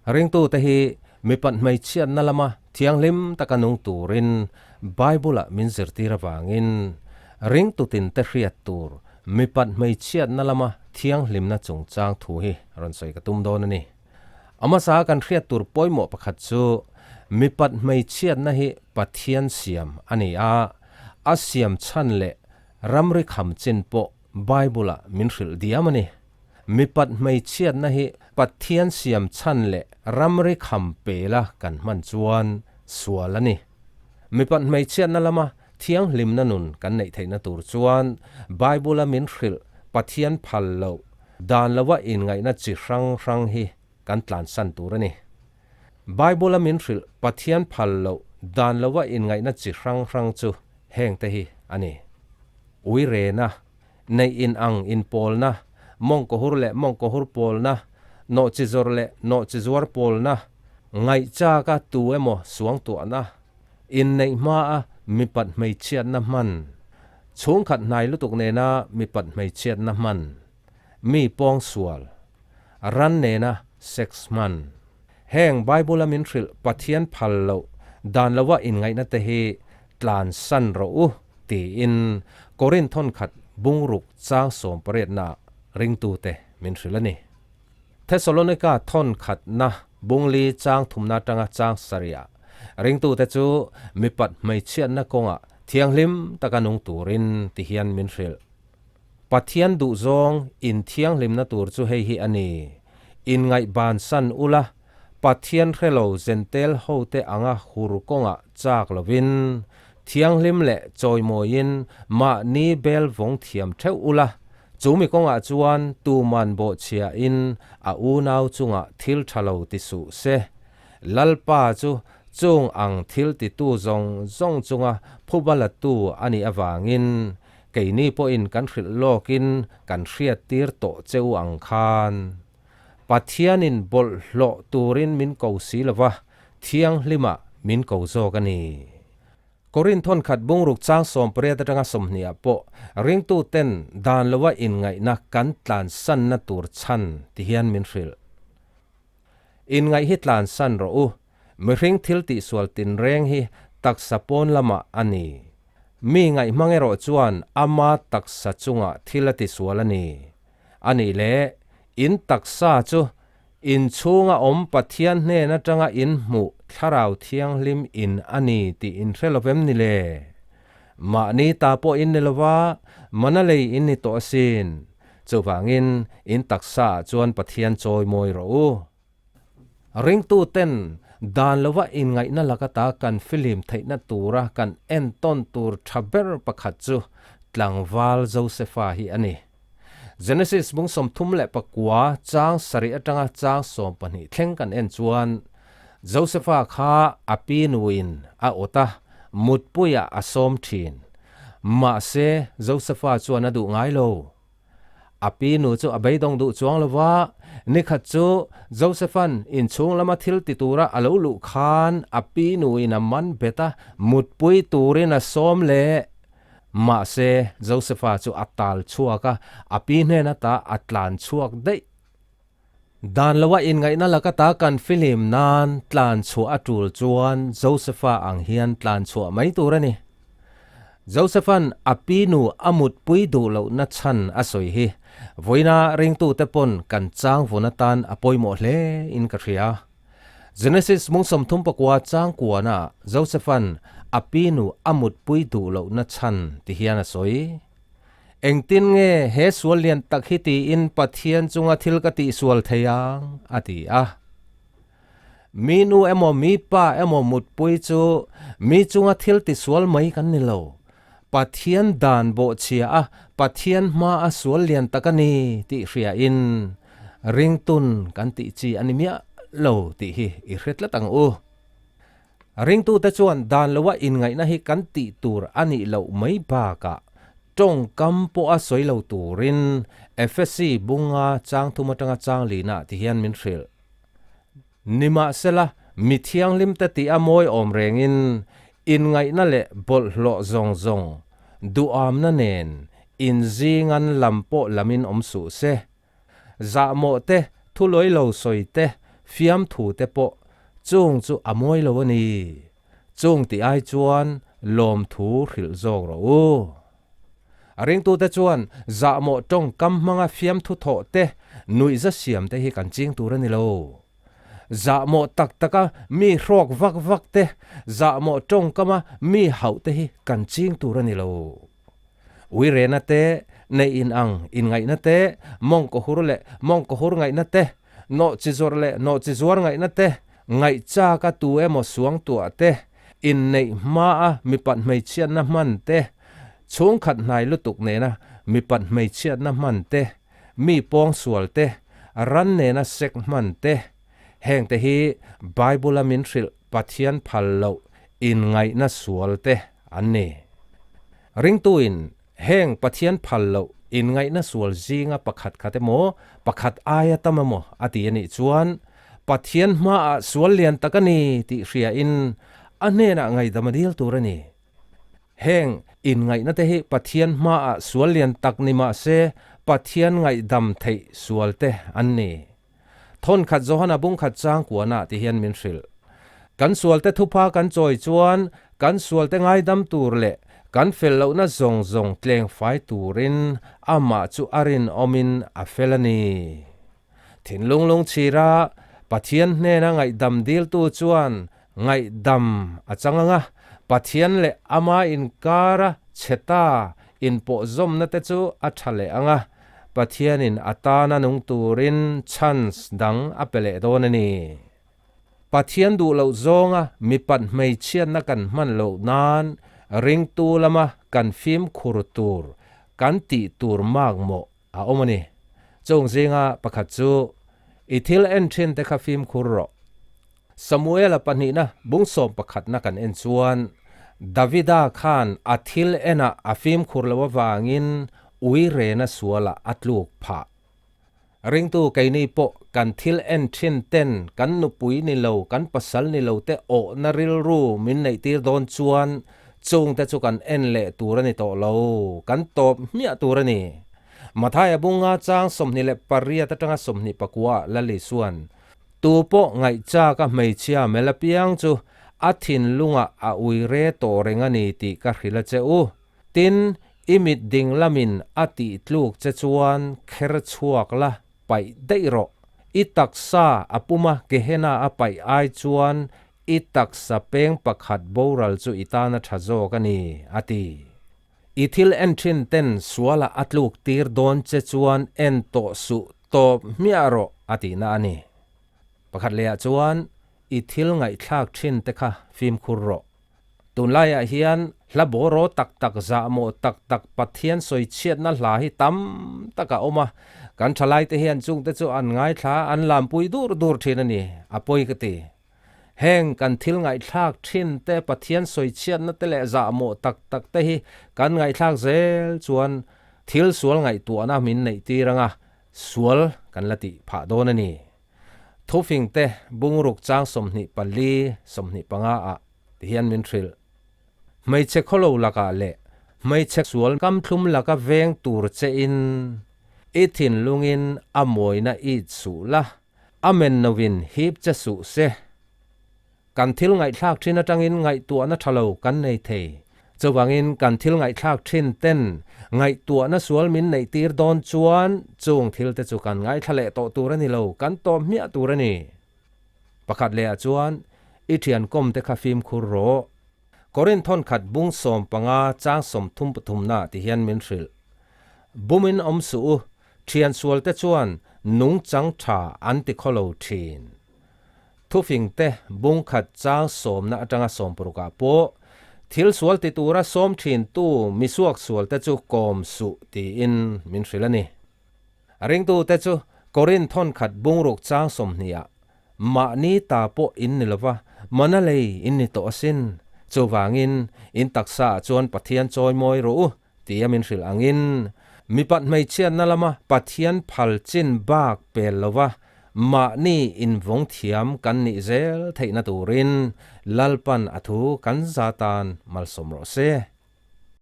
Ringtute hi mipat hmeichhiatna lama thianghlim taka nung turin Bible-ah min zirtir avangin ringtutinte hriat tur mipat hmeichhiatna lama thianghlimna chungchang thu hi rawn sawi ka tum dawn a ni. A hmasa kan hriat tur pawimawh pakhat chu mipat hmeichhiatna hi Pathian siam a ni a, a siam chhan leh ramri kham chin pawh Bible-ah min hrilh diam a ni. Mipat hmeichhiatna hi Pathian siam chhan leh ramri kham pela kan hman chuan sual a ni. Mipat hmeichhiatna lama thianghlimna nun kan neih theihna tur chuan Bible-a min hrilh Pathian phal loh dan lova inngaihna chi hrang hrang hi kan tlansan tur a ni. Bible-a min hrilh Pathian phal loh dan lova inngaihna chi hrang hrang chu hengte hi a ni. Ui rena, neih in ang inpawlna, mawngkawhur leh mawngkawhur pawlna, nawhchizawr leh nawhchizuar pawlna, ngaihchaka tu emaw suangtuahna, inneih hmaa mipat hmeichhiatna hman, chhungkhat hnai lutuk nena mipat hmeichhiatna hman, mi pawngsual, ran nena sex hman. Heng Bible-a min hrilh Pathian phal loh dan lova inngaihna te hi tlansan rawh u tiin Korinth thawnkhat bungruk chang sawmpariatna ringtute min hrilh a ni. Thesalonika thawnkhatna bungli chang thumna atanga chang sarihah ringtute chu mipat hmeichhiatna kawngah thianghlim taka nung turin ti hian min hrilh. Pathian duhzawng inthianghlimna tur chu hei hi a ni, Inngaihbansan ula, Pathian hrelo Zentel hote anga hur kawngah chak lovin, thianghlim leh chawimawiin mahni bel vawng thiam theuh ula, chumi kawngah chuan tuman bawhchhiahin a unau chungah thil tha lo ti suh se. Lalpa chu chung ang thil titu zawng zawng chunga phuba latu a nih avangin Keini pawhin kan hrilh lawkin kan hriattir tawh che u ang khan. Pathianin bawlhhlawh turin min ko si lo va, thianghlimah min ko zawk a ni. Korinth thawnkhat bungruk chang 18 atanga 20 ah pawh ringtuten dan loa inngaihna kan tlansanna tur chhan ti hian min hrilh. Inngaih hi tlansan rawh u, mihring thil tihsual tinreng hi taksa pawn lamah a ni. Mi ngaihmang erawh chuan ama taksa chungah thil a tisual a ni. A nih leh, in taksa chu inchhunga awm Pathian hnen atanga in hmuh Thlarau Thianghlim in a ni tih in hre lovem ni le? Mahni ta pawh in ni lova, mana lei in ni tawh asin. Chuvangin, in taksaah chuan Pathian chawimawi rawh u. Ringtuten dan lova inngaihna laka ta kan filim theihna tura kan entawn tur tha ber pakhat chu tlangval Josefa hi a ni. Genesis bung 39 chang sarih atanga chang 12 thleng kan en chuan Josefa kha a pi nuin a awt a, mutpuiah a sawm thin. Mahse, Josefa chuan a duh ngai lo. A pi nu chu a beidawng duh chuang lo va, nikhat chu Joseph-a'n inchhung lama thil ti tura a lo luh khan a pi nuin a man bet a, mutpui turin a sawm leh. Mahse, Joseph-a chu a tal chhuak a, a pi hnen ata a tlan chhuak daih. Dan loa inngaihna laka ta kan fihlim nan tlan chhuah a tul chuan Joseph-a ang hian tlan chhuah mai tur a ni. Joseph-a'n a pi nu a mutpui duh lohna chhan a sawi hi vawiina ringtute pawn kan chang vun atan a pawimawh hle in ka hria. Genesis mung 39 chang kuana Joseph-a'n a pi nu a mutpui duh lohna chhan ti hian a sawi. Engtin nge he sual lian tak hi tiin Pathian chunga thil ka tihsual thei ang? a ti a. Mi nu emaw mi pa emaw mutpui chu mi chunga thil tisual mai kan ni lo. Pathian dan bawhchhia a Pathian hma a sual lian tak a ni tih hriain ringtun kan tih chi a ni miah lo tih hi i hre tlat ang u. Ringtute chuan dan loa inngaihna hi kan tih tur a nih loh mai bakah tawngkam pawha sawi lo turin Efesi bunga chang thum atanga chang lina ti hian min hrilh. Nimahsela, mi thianghlimte tih a mawi awm rengin inngaihna leh bawlhhlawh zawng zawng duhamna nen inzingan lam pawh lamin awm suh se. Zahmawh te, thulawi lo sawi te, fiamthu te pawh chung chu a mawi lo a ni. Chung tih ai chuan lawmthu hrilh zawk rawh u. A ringtute chuan zahmawh tawngkam hmanga fiamthu thawh te, nuihza siam te hi kan ching tur a ni lo. Zahmawh tak taka mi hrawk vak vak te, zahmawh tawngkama mi hauh te hi kan ching tur a ni lo. Uirena te, neih in ang inngaihna te, mawngkaw hur leh mawngkaw hur ngaihna te, nawhchi zawrh leh nawhchi zuar ngaihna te, ngaihchaka tu emaw suangtuah te, inneih hmaa mipat hmeichhiatna hman te, chhungkhat hnai lutuk nena mipat hmeichhiatna hman te, mi pawngsual te, ran nena sek hman te, hengte hi Bible-a min hrilh Pathian phal loh inngaihna sual te an ni. Ringtuin heng Pathian phal loh inngaihna sual zinga pakhat khat emaw, pakhat aia tam emaw a ti a nih chuan Pathian hmaah sual lian tak a ni tih hriain a hnenah ngaihdam a dil tur a ni. Heng inngaihna te hi Pathian hmaah sual lian tak ni mah se Pathian ngaihdam theih sual te an ni. Thawnkhat Johana bungkhat chang kuanah ti hian min hrilh. Kan sualte thupha kan chawi chuan kan sualte ngaidam tur leh kan fel lohna zawng zawng tleng fai turin amah chu a rinawmin a fel a ni. Thinlung lungchhira Pathian hnena ngaihdam diltu chuan ngaihdam a chang ang a, Pathian leh ama inkara chhe ta inpawhzawmna te chu a tha leh ang a, Pathianin a tana nung turin chance dang a pe leh dawn a ni. Pathian duh loh zawnga mipat hmeichhiatna kan hman loh nan ringtu lama kan fimkhur tur, kan tih tur makmawh a awm a ni. Chung zinga pakhat chu, I thil en thin te kha fimkhur rawh. Samuela pahnihna bungsawm pakhatna kan en chuan Davida khan a thil enah a fimkhur loh avangin ui rena sualah a tluk phah. Ringtu keini pawh kan thil en thin ten kan nupui ni lo, kan pasal ni lo te awhna rilru min neihtir dawn chuan chungte chu kan en leh tur a ni tawh lo, kan tawp hmiah tur a ni. Mathaia bunga chang 28 atanga 24 Lali chuan Tu pawh ngaihchak a hmeichhia mel apiang chu a thinlungah a ui re tawh reng a ni tih ka hrilh a che u. Tin, i mit ding lamin a tih tluk che chuan kher chhuak la, paih daih rawh. I taksa a puma Gehenna a paih ai chuan i taksa peng pakhat boral chu i tan a tha zawk a ni, a ti. I thil en thin ten sualah a tluk tir dawn che chuan en tawh suh tawp hmiah rawh a tihna a ni. Pakhat lehah chuan i thil ngaihthlak thin te kha fimkhur rawh. Tunlaiah hian hla bawraw tak tak zahmawh tak tak Pathian sawichhiatna hla hi tam tak a awm a, kan thalaite hian chungte chu an ngaithla an lampui dur dur thin a ni, a pawi ka ti. Heng kan thil ngaihthlak thin te, Pathian sawichhiatna te leh zahmawh tak tak te hi kan ngaihthlak zel chuan thil sual ngaihtuahna min neih tir anga sual kan la tih phah dawn a ni. Thufing te bungruk chang 24, 25 ah ti hian min hrilh. Hmeichhe khawlo lakah leh hmeichhe sual kamthlum laka veng tur che in i thinlungin a mawina it suh la. Amen novin hip che suh se. Kan thil ngaihthlak thin atangin ngaihtuahna tha lo kan nei thei. Chuvangin kan thil ngaihthlak thin ten ngaihtuahna sual min neih tir dawn chuan chung thil te chu kan ngaithla leh tawh tur a ni lo, kan tawp hmiah tur a ni. Pakhat leh ah chuan i thian kawm te kha fimkhur rawh. Korinth thawnkhat bung 15 chang 33 na ti hian min hrilh. Bumin awm suh u, Thian sualte chuan nungchang tha an ti khaw lo thin. Thufingte bungkhat chang sawmna atanga sawmparukah pawh thil sual ti tura sawm thintu misuak sualte chu kawm suh tiin min hrilh a ni. Ringtute chu Korinth thawnkhat bungruk chang 20ah mahni ta pawh in ni lova, mana lei in ni tawh asin. Chuvangin in taksaah chuan Pathian chawimawi rawh u Tia min hrilh angin, mipat hmeichhiatna lama Pathian phal chin bak pel lova mahni invawng thiam kan nih zel theihna turin Lalpan a thu kan za tan malsawm rawh se.